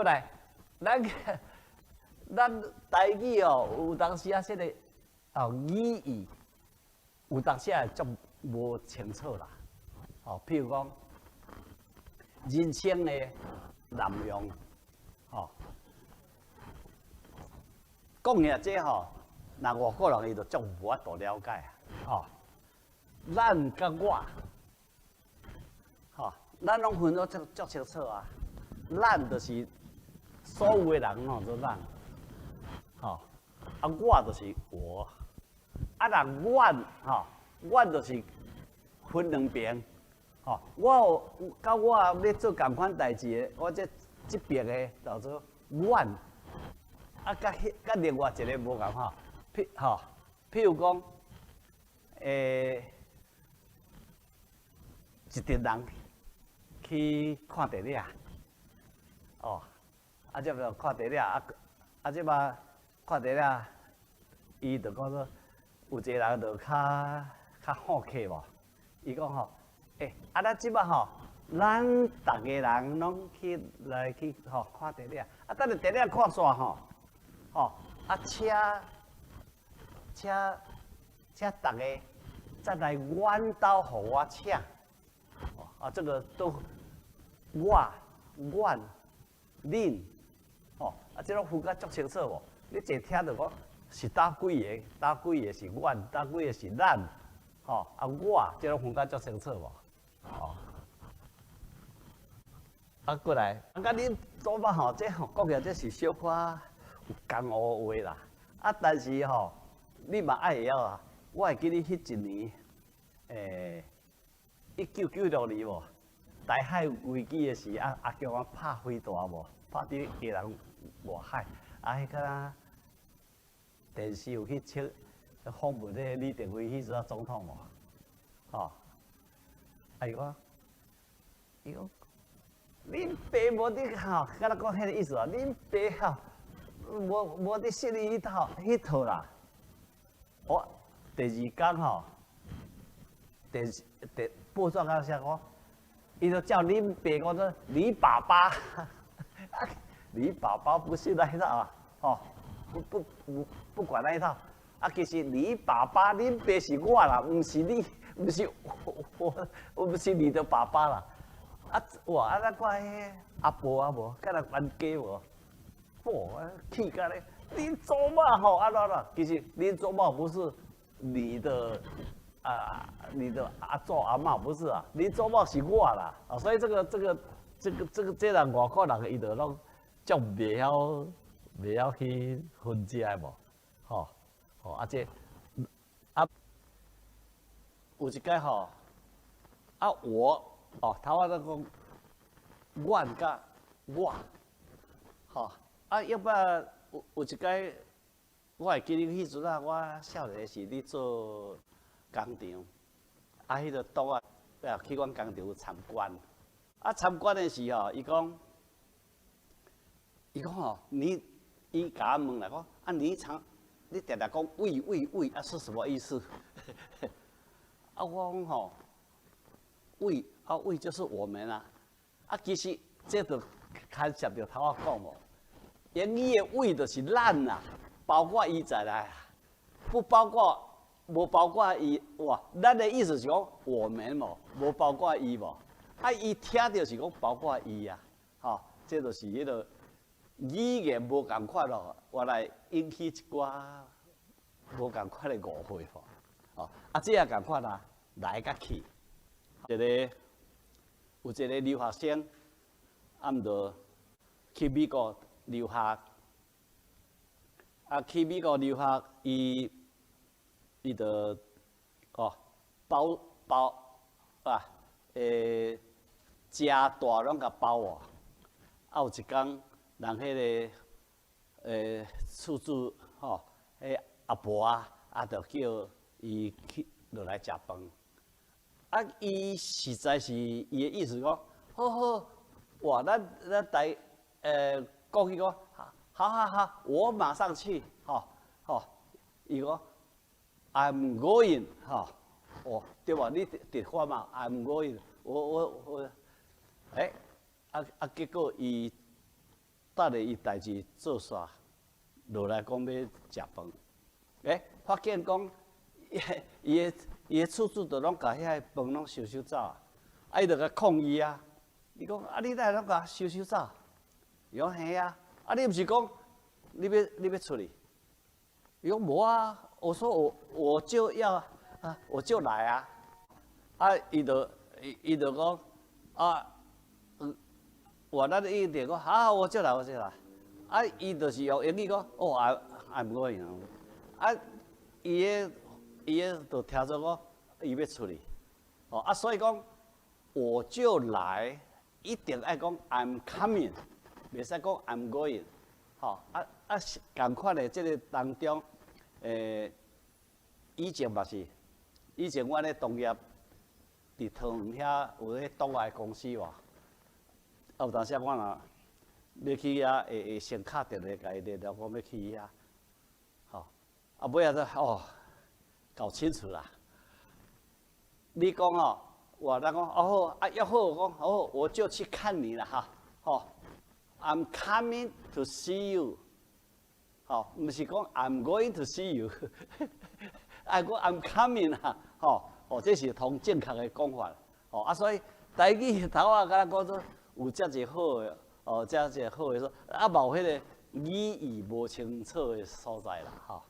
來，咱台語哦，有當時啊，這个語義有當時也足無清楚啦。哦，譬如講，人稱的濫用，吼，講起來這吼，若外國人伊就足無法度了解，吼。咱佮我，吼，咱攏分得足足清楚啊。咱就是所有的人攏做咱，吼，啊，我就是我，啊，若阮吼，阮就是分兩邊，吼，我有佮我咧做仝款代誌的，我這邊的叫做阮，啊，佮彼佮另外一個無仝吼，譬如講，一陣人去看電影，哦，啊，這就看電影，啊，啊，這擺看電影，伊就講說，有一個人就較好客無，伊講吼，啊，咱這擺吼，咱逐个人攏去來去吼看電影，啊，等下電影看煞吼，吼，啊，請逐个再來阮兜予我請。啊，這個都我、阮、恁，吼，啊，這攏分甲足清楚無？你坐聽著講是佗幾个，佗幾个是阮，佗幾个是咱，吼，啊，我，這攏分甲足清楚無？吼，啊，過來，啊，佮恁祖母吼，這吼講起來這是小可有江湖話啦，啊，但是吼，你嘛愛會曉啊。我會記得彼一年，1996年無，台海危機的時，啊啊叫阮拍飛彈無，拍佇基隆外海，啊，彼個電視有去測訪問彼個李登輝彼陣總統無，吼，啊伊講，伊講，恁爸無佇吼，敢若講彼個意思啊，恁爸吼，無佇信你彼套彼套啦。我第二工吼，電視電報紙甲寫講，伊就叫恁爸講做你爸爸，你爸爸不是那一套啊，吼，不管那一套，啊，其實你爸爸恁爸是我啦，毋是你，毋是我，我毋是你的爸爸啦。啊，哇，啊，咱看彼阿婆啊無，敢若冤家無？哇，氣甲咧，恁祖母吼，按怎啦？其實恁祖母不是你的啊，你的阿祖阿嬤不是啊，恁祖母是我啦，啊，所以這人外國人伊就攏足袂曉去分這个無，吼，吼啊這啊有一擺吼，啊我哦，頭仔咧講，阮佮我，吼，啊抑擺有一擺，我會記得彼陣啊，我少年時咧做工廠，啊，彼個督仔去阮工廠參觀，啊參觀的時吼，伊講吼，你伊共我問啦，講啊你常你定定講 we we we 啊是什麼意思？啊我講吼，we 啊 we 就是我們啊，啊其實這就牽涉著頭仔講無，英語的 we 就是咱啊，包括伊在內，不包括無包括伊哇，咱的意思是講我們無，無包括伊無，啊伊聽著是講包括伊啊，吼，這就是彼個語言無仝款咯，原來引起一寡無仝款的誤會吼，哦，啊這也仝款啊，來佮去，有一個留學生，啊毋著去美國留學，啊去美國留學，伊就哦包包啊，食大攏共包哦，啊有一工，人彼个厝主吼，彼阿婆啊，啊，就叫伊去落來食飯。啊，伊實在是伊的意思講，好好，哇，咱台過去講，好好好，我馬上去，吼吼，伊講，I'm going，吼，哦，對無？你直翻嘛，I'm going，我，欸，啊啊，結果伊等下伊代誌做煞，落來講欲食飯，欸，發現講伊的厝主就攏共遐个飯攏收收走，啊，伊就共抗議啊！伊講啊，你哪會攏共收收走？伊講嘿啊，啊你毋是講你欲出去？伊講無啊，我說我就要啊，我就來啊！啊，伊就講啊，我那一點講好，我就來，我就來。啊，伊就是用英語講，哦，I'm going。啊，伊的就聽做講，伊欲出去。哦，啊，所以講我就來，一定愛講 I'm coming，袂使講 I'm going。吼，啊啊，仝款的這个當中，以前嘛是，以前阮咧當業佇桃園遐有咧檔案公司無？啊，有當時我若欲去遐，會先敲電話共伊聯絡，講欲去遐，吼，啊，尾仔就哦，搞清楚啦。你講哦，我咱講哦好，啊約好講好，我就去看你啦哈，吼，I'm coming to see you，吼，毋是講 I'm going to see you，啊，講 I'm coming 啊，吼，哦，這是通正確的講法，吼，啊，所以台語頭仔敢若講做有遮濟好的，哦，遮濟好的說，啊，無彼个語義無清楚的所在啦，吼。